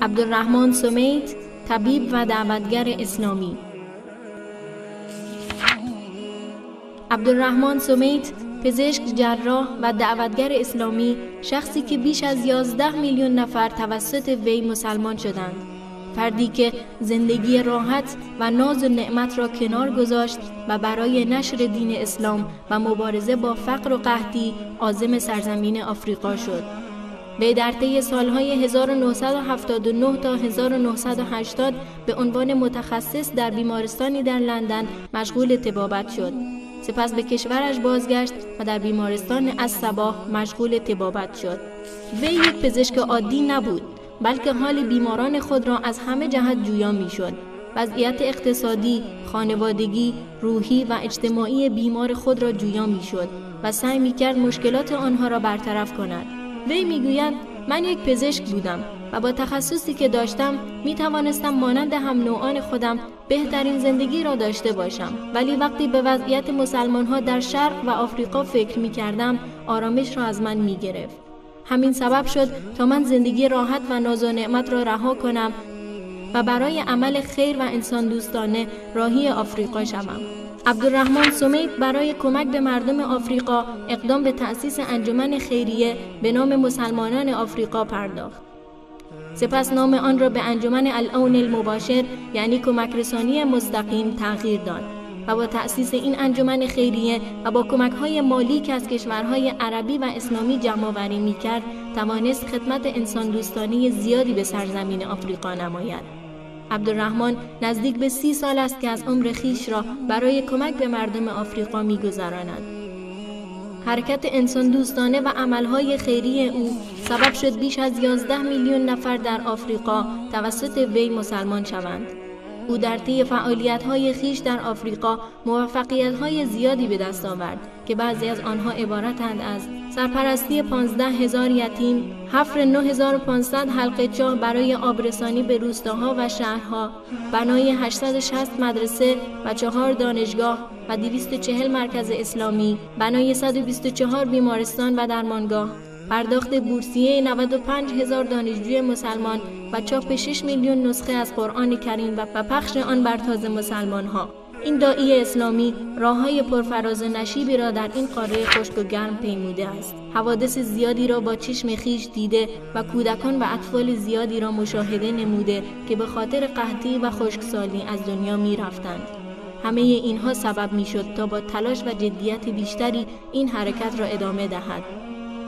عبدالرحمن سمیت، طبیب و دعوتگر اسلامی. عبدالرحمن سمیت، پزشک، جراح و دعوتگر اسلامی، شخصی که بیش از 11 میلیون نفر توسط وی مسلمان شدند. فردی که زندگی راحت و ناز و نعمت را کنار گذاشت و برای نشر دین اسلام و مبارزه با فقر و قحطی عازم سرزمین آفریقا شد. وی در طی سالهای 1979 تا 1980 به عنوان متخصص در بیمارستانی در لندن مشغول طبابت شد. سپس به کشورش بازگشت و در بیمارستان الصباح مشغول طبابت شد. وی یک پزشک عادی نبود، بلکه حال بیماران خود را از همه جهت جویا می‌شد. وضعیت اقتصادی، خانوادگی، روحی و اجتماعی بیمار خود را جویا می‌شد و سعی می‌کرد مشکلات آنها را برطرف کند. وی می‌گوید: من یک پزشک بودم و با تخصصی که داشتم می‌توانستم مانند هم نوعان خودم بهترین زندگی را داشته باشم، ولی وقتی به وضعیت مسلمان‌ها در شرق و آفریقا فکر می‌کردم، آرامش را از من می‌گرفت. همین سبب شد تا من زندگی راحت و ناز و نعمت را رها کنم و برای عمل خیر و انسان دوستانه راهی آفریقا شوم. عبدالرحمن سمیت برای کمک به مردم آفریقا اقدام به تأسیس انجمن خیریه به نام مسلمانان آفریقا پرداخت. سپس نام آن را به انجمن العون المباشر، یعنی کمک رسانی مستقیم، تغییر داد و با تأسیس این انجمن خیریه و با کمک‌های مالی که از کشورهای عربی و اسلامی جمع‌آوری می‌کرد، توانست خدمت انسان دوستانه زیادی به سرزمین آفریقا نماید. عبدالرحمن نزدیک به 30 سال است که از عمر خویش را برای کمک به مردم آفریقا می‌گذراند. حرکت انسان دوستانه و عملهای خیریه او سبب شد بیش از 11 میلیون نفر در آفریقا توسط وی مسلمان شوند. او در طی فعالیت‌های خویش در آفریقا موفقیت‌های زیادی به دست آورد که بعضی از آنها عبارتند از سرپرستی 15,000 یتیم، حفر 9500 حلقه چاه برای آبرسانی به روستاها و شهرها، بنای 860 مدرسه و 4 دانشگاه و 240 مرکز اسلامی، بنای 124 بیمارستان و درمانگاه، پرداخت بورسیه 95,000 دانشجوی مسلمان و چاپ 6 میلیون نسخه از قرآن کریم و پخش آن بر تازه مسلمان ها. این داعی اسلامی راه‌های پرفراز و نشیبی را در این قاره خشک و گرم پیموده است. حوادث زیادی را با چشم خویش دیده و کودکان و اطفال زیادی را مشاهده نموده که به خاطر قحطی و خشکسالی از دنیا می رفتند. همه اینها سبب می شد تا با تلاش و جدیت بیشتری این حرکت را ادامه دهد.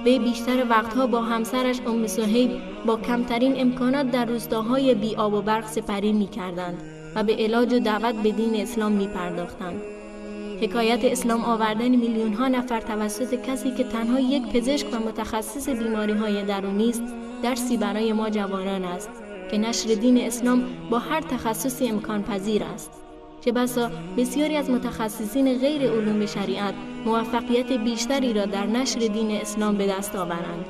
وی بیشتر وقتها با همسرش ام صهیب با کمترین امکانات در روستاهای بی آب و برق سپری می کردند و به علاج و دعوت به دین اسلام می پرداختند. حکایت اسلام آوردن میلیون ها نفر توسط کسی که تنها یک پزشک و متخصص بیماری های درونی است، درسی برای ما جوانان است که نشر دین اسلام با هر تخصصی امکان پذیر است. چه بسا بسیاری از متخصصین غیر علوم شریعت موفقیت بیشتری را در نشر دین اسلام به دست آورند.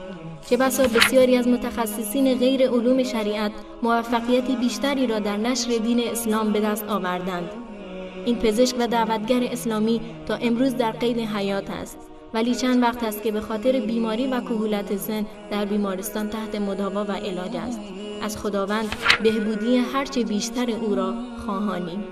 چه بسا بسیاری از متخصصین غیر علوم شریعت موفقیت بیشتری را در نشر دین اسلام به دست آوردند. این پزشک و دعوتگر اسلامی تا امروز در قید حیات است، ولی چند وقت است که به خاطر بیماری و کهولت سن در بیمارستان تحت مداوا و علاج است. از خداوند بهبودی هرچه بیشتر او را خواهانیم.